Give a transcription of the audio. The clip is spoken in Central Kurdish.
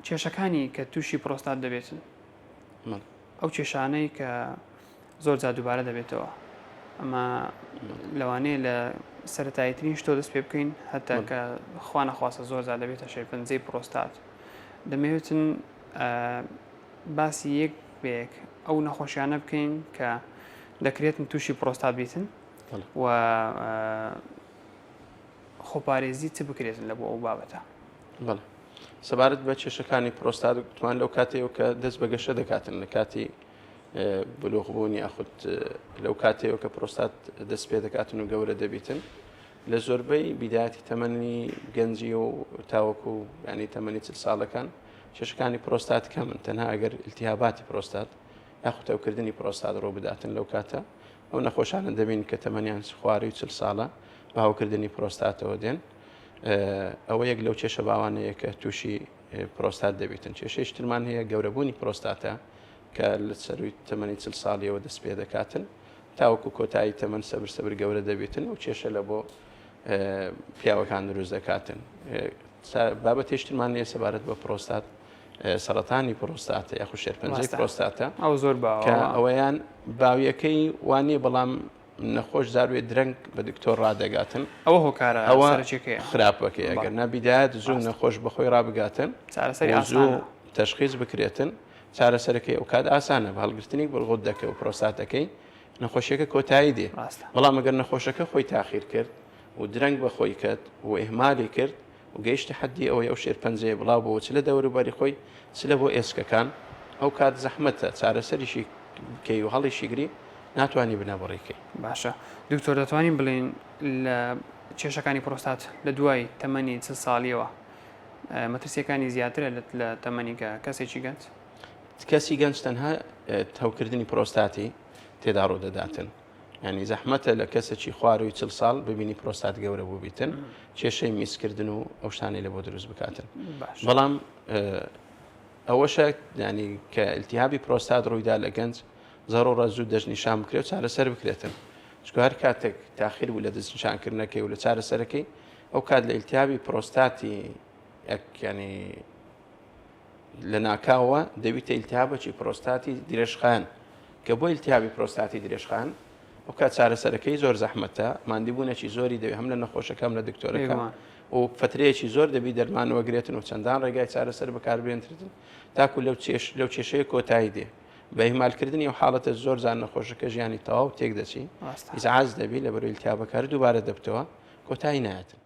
کێشەکانی کە تووشی پرۆستات دەبێتن ئەو کێشانەی کە زۆر جار دووبارە دەبێتەوە ئەمە لەوانەیە لە سەتاییترین شتۆ دەست پێ بکەین هەتا کە خوا نەخواستە زۆر جار دەبێتە شێرپەنجەی پرۆستات دەمەوێتن باسی یەک بەیەک ئەو نەخۆشیانە بکەین کە دەکرێتن تووشی پرۆستات بیتن و خۆپارێزی چ بکرێتن لە بۆ ئەو بابەتە؟ بەڵێ سەبارەت بە کێشەکانی پرۆستات گوتمان لەو کاتەیەوە کە دەست بە گەشە دەکاتن لە کاتی بلوغبوون یاخود لەو کاتەیەوە کە پرۆستات دەست پێ دەکاتن و گەورە دەبیتن لە زۆربەی بیدایەتی تەمەنی گەنجی و تاوەکو ینی تەمەنی چل ساڵەکان کێشەکانی پرۆستات کەمن تەنها ئەگەر التهاباتی پرۆستات یاخود هەوکردنی پرۆستات ڕوو بداتن لەو کاتە ئەو نەخۆشانە دەبین کە تەمەنیان خواروی چل ساڵە بە هەوکردنی پرۆستاتەوە دێن ئەوە یەک لەو کێشە باوانەیە کە تووشی پرۆستات دەبێتن کێشەیش ترمان هەیە گەورەبوونی پرۆستاتە کە لە سەروی تەمەنی چل ساڵیەوە دەست پێ دەکاتن تاوەکو کۆتایی تەمەن سەبر سەبر گەورە دەبێتن و کێشە لە بۆ پیاوەکان دروست دەکاتن بابەتێشترمان هەیە سەبارەت بە پرۆستات سەرەتانی پرۆستاتە یاخود شێرپەنجەی پرۆستاتە ئەو زۆر باوە کە ئەوەیان باویەکەی وانە بەڵام نەخۆش زاروێ درەنگ بە دکتۆر ڕادەگاتن ئەوە هۆکارە ئەوە سەرەکیەکەیە خراپەکەی ئەگەر نا بیدایەت زوو نەخۆش بەخۆی ڕابگاتن چارەسەری و زوو ئاسانە تەشخیص بکرێتن چارەسەرەکەی ئەوکات ئاسانە بە هەڵگرتنی غودەکە و پرۆستاتەکەی نەخۆشیەکە کۆتایی دێ ڕاستە بەڵام ئەگەر نەخۆشەکە خۆی تاخیر کرد و درەنگ بەخۆی کرد و ئیهمالی کرد و گەیشتە حەدی ئەوەی ئەو شێرپەنجەیە بڵاو بۆوە چ لە دەوروبەری خۆی چ لە بۆ ئێسکەکان ئەو کات زەحمەتە چارەسەریشی بکەی و هەڵیشیگری ناتوانی بنەبڕی کەی. باشە دکتۆر دەتوانین بڵێین لە کێشەکانی پرۆستات لە دوای تەمەنی چل ساڵیەوە مەترسیەکانی زیاترە لە تەمەنی کە کەسێکی گەنج؟ کەسی گەنج تەنها هەوکردنی پرۆستاتی تێدا ڕوودەداتن. یانی زەحمەتە لە کەسێکی خواروی چل ساڵ ببینی پرۆستات گەورە بووبیتن کێشەی میزکردن و ئەو شتانەی لە بۆ دروست بکاتن بەڵام ئەوەشە ینی کە التهابی پرۆستات ڕوویدا لە گەنج زەڕۆڕە زوو دەستنیشان بکرێت و چارەسەر بکرێتن چکە هەر کاتێک تاخیر بوو لە دەستنیشانکردنەکەی و لە چارەسەرەکەی ئەو کات لە التهابی پرۆستاتی ینی لەناکاوە دەبیتە ئیلتیهابەکی پرۆستاتی درێژخایەن کە بۆ ئیلتیهابی پرۆستاتی درێژخایەن ئەو کات چارەسەرەکەی زۆر زەحمەتە ماندیبوونێکی زۆری دەوێت هەم لە نەخۆشەکە هەم لە دکتۆرەکە و فترەیەکی زۆر دەبی دەرمان وەگرێتن و چەندان ڕێگای چارەسەر بەکاربێنترن تاکو لەو چێش لەو کێشەیە کۆتایی دێ بە ئیهمالکردنی ئەو حاڵەتە زۆر جار نەخۆشەکە ژیانی تەواو تێک دەچی ئیزعاج دەبی لە بەرەی ئیلتیهابەکە دووبارە دەبتەوە کۆتایی نایەتن.